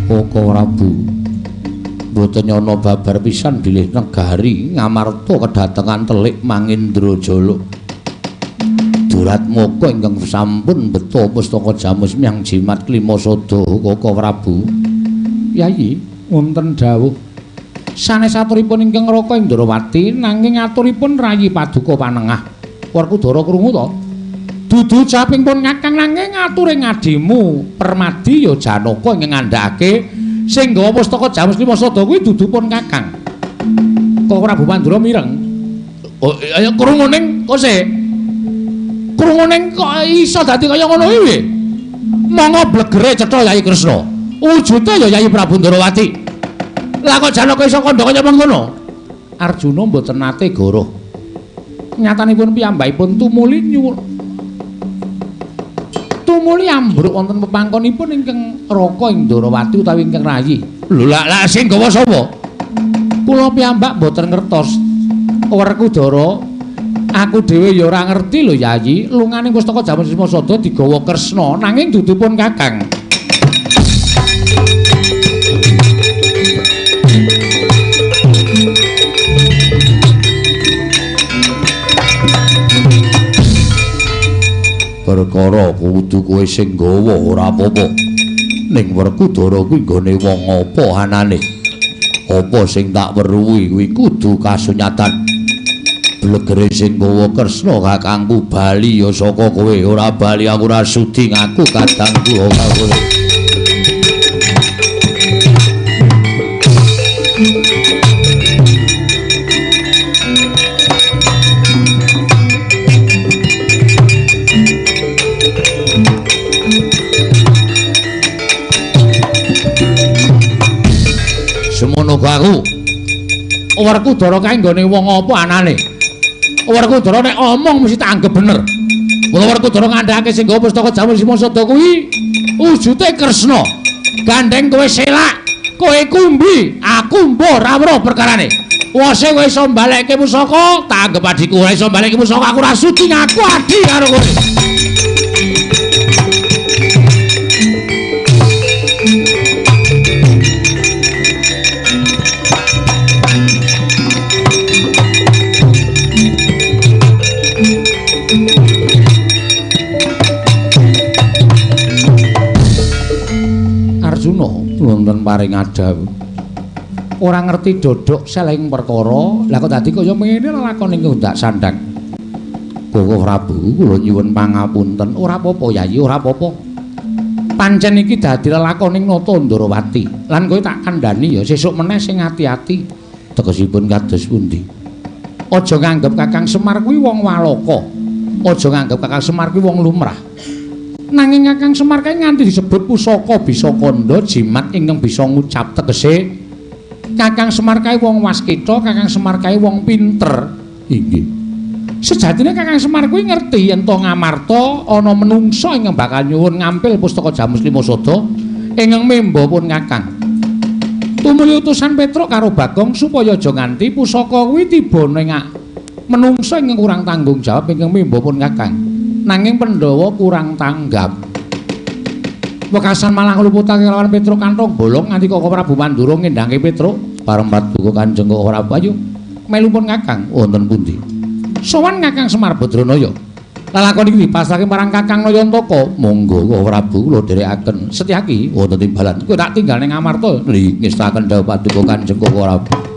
Koko Prabu mboten nyono babar pisan bilih negari Ngamarta kedatengan telik Mangendra Jaluk. Duratmaka ingkang sampun beto pustaka Jamus miang jimat Klimasada Koko Prabu. Yayi wonten dawuh sanes aturipun ingkang Raka Indrawati nanging aturipun rayi paduka panengah. Werkudara krungu to? Dudu caping pun Kakang nanging ature ngadimu Permadi ya Janaka ingkang ngandhakake sing nggawa pustaka Jamus Liwasada kuwi dudu pun Kakang. Koko Prabu Mandura mireng. Oh, ayo krungu ning kose. Krungu ning kok iso dadi kaya ngono kuwi? Monggo blegere cetha Yayi Kresna. Wujude ya Yayi Prabu Ndrawati. Lah kok Janaka iso kandha kaya mengkono? Arjuna mboten nate goroh. Nyatanipun piyambakipun tumuli nyuwun tumuli ambruk wonten pepangkonipun ingkang Raka Indrawati utawi ingkang rayi. Lho lak lak sing gawa sapa? Kula piyambak mboten ngertos. Werkudara, aku dhewe ya ora ngerti lho Yayi, lungane pustaka Jamus Liwasada digawa Kresna nanging dudu pun Kakang. Perkara kudu kowe sing gawa ora apa-apa. Ning Werkudara kuwi nggone wong apa anane? Apa sing tak weruhi kuwi kudu kasunyatan. Blegere sing gawa Kresna kakangku bali ya saka kowe, ora bali aku ora sudi ngaku kadangku ora kowe. Semono aku. Werkudara kae nggone wong apa anane? Werkudara nek omong mesti tak anggep bener. Mula Werkudara ngandhakake sing nggawa pustaka Jamus Liwasada kuwi wujute Kresna. Gandeng kowe selak, kowe kumbi, aku mbuh ora weruh perkarane. Wose kowe iso mbalekke pusaka, tak anggep adhiku. Ora iso mbalekke pusaka aku ora sudi ngaku adhi karo kowe. Arjuna wonten paring adhawuh. Ora ngerti dodok selehing perkara, lah kok dadi kaya ngene lelakone ngundak sandang. Koko Prabu, kula nyuwun pangapunten. Ora apa-apa Yayi, ora apa-apa. Pancen iki dadi lelakoning Nata Ndrawati. Lan kowe tak kandhani ya sesuk meneh sing ati-ati. Tegesipun kados pundi? Aja nganggep Kakang Semar kuwi wong walaka. Aja nganggep Kakang Semar kuwi wong lumrah. Nanging Kakang Semar kae nganti disebut pusaka bisa kandha jimat ingkang bisa ngucap tegese Kakang Semar kae wong waskita, Kakang Semar kae wong pinter. Inggih. Sejatine Kakang Semar kuwi ngerti yen to Ngamarta ana menungsa ingkang bakal nyuwun ngampil pustaka Jamus Lima Sada ingkang memba pun Kakang. Tumuli utusan Petruk karo Bagong supaya aja nganti pusaka kuwi tiba ning menungsa ingkang kurang tanggung jawab ingkang memba pun Kakang. Nanging Pandhawa kurang tanggap. Wekasan malah ngluputake lawan Petruk kantong bolong nganti Koko Prabu Mandura ngendhangke Petruk bareng paduka Kanjeng Koko Prabu ayo melu pun Kakang wonten pundi. Sowan Kakang Semar Badranaya. Lalakon iki dipasrahke marang Kakang Nayantaka. Monggo Koko Prabu kula dherekaken. Setyaki wonten timbalan. Kowe tak tinggal ning Amarta. Nggih, ngestaken dawuh paduka Kanjeng Koko Prabu.